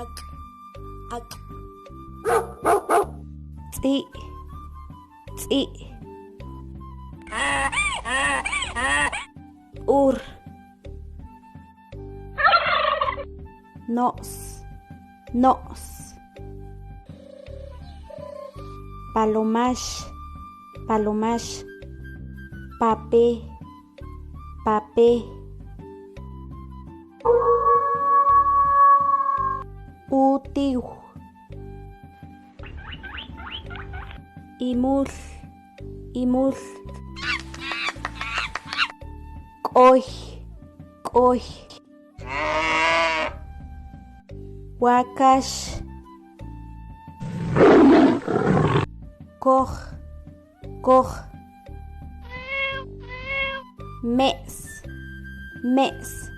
Ak', ak'. Tz'i', tz'i'. Ur. No's, no's. Palomax, palomax. Pape, pape. Utiw. Imul, imul. K'oy, k'oy. Wakax. Koj, koj. Me's, me's.